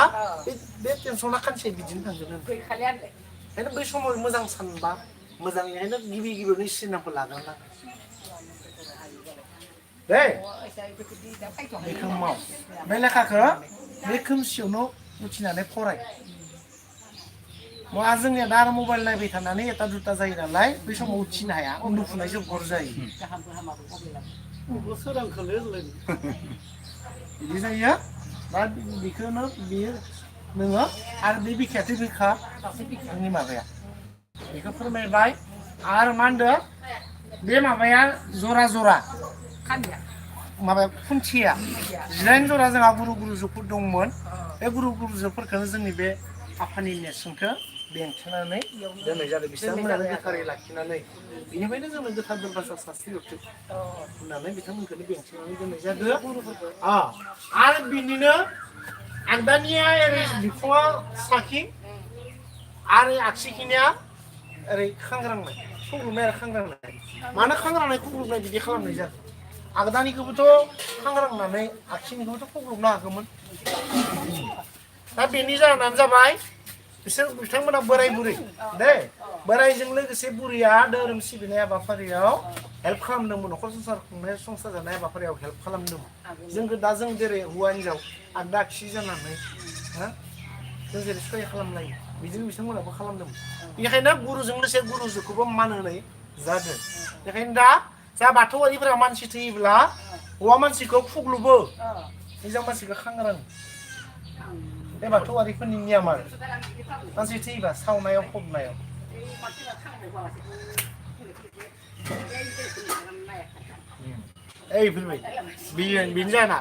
बे टेनसना खानसे बिदिनो थांगोन ओंखायनो बै समाव मोजां सानबा मोजाङैनो गिबियावनो इसोरनि नामखौ लाग्रोनांगोन दे बेखौ माव बे लेखाखौ बे खोमसियावनो उथिनानै फराय जोंनिया दा आरो मबाइल नायबाय थानानै एथा दुथा जायो नालाय बै समाव उथिनो हाया उन्दुफुनायसो हर जायो बिदि जायो दा बेखौनो बेयो नोङो आरो बे बिखायाथ' बिखा आंनि माबाया बेखौ फोरमायबाय आरो मा होनदों बे माबाया जरा माबाया खुन्थिया 9 जरा जोंहा गुरु गुरुजोफोर दंमोन बे गुरु गुरुजोफोरखौनो जोंनि बे आफानि नेरसोनखौ बेंथेनानै दोननाय जादों बिथांमोनानो गोथारै लाखिनानै बेनिफ्रायनो जोंनो गोथार दरबार सास्रि हरदों होननानै बिथांमोनखौनो बेंथेनानै दोननाय जादों आरो बिनिनो आगदानिया ओरै बिखुङा साखि आरो आगसिखिनिया ओरै खांग्रांनाय खुग्लुबनाय आरो खांग्रांनाय मानो खांग्रांनाय खुग्लुबनाय बिदि खालामनाय जादों आगदानिखौबोथ' खांग्रांनानै आगसिनिखौबोथ' खुग्लुबनो हागौमोन दा बेनि जाहोनानो जाबाय बिथांमोना बोराय बुरै दे बोरायजों लोगोसे बुरैया धोरोम सिबिनाय हाबाफारियाव हेल्प खालामदोंमोन न'खर संसार खुंनाय संसार जानाय हाबाफारियाव हेल्प खालामदोंमोन जोंखौ दा जों जेरै हौवा हिनजाव आगदा आगसि जानानै जों जेरै सहाय खालामलायो बिदिनो बिथांमोनाबो खालामदोंमोन बेनिखायनो गुरुजों लोगोसे गुरुजोखौबो मान होनाय जादों बेखायनो दा जा बाथौआरिफोरा मानसि थैयोब्ला हौवा मानसिखौ खुग्लुबो हिनजाव मानसिखौ खांग्राङो बे बाथौआरिफोरनि नियम आरो मानसि थैयोबा सावनायाव फबनायाव बेनो जाना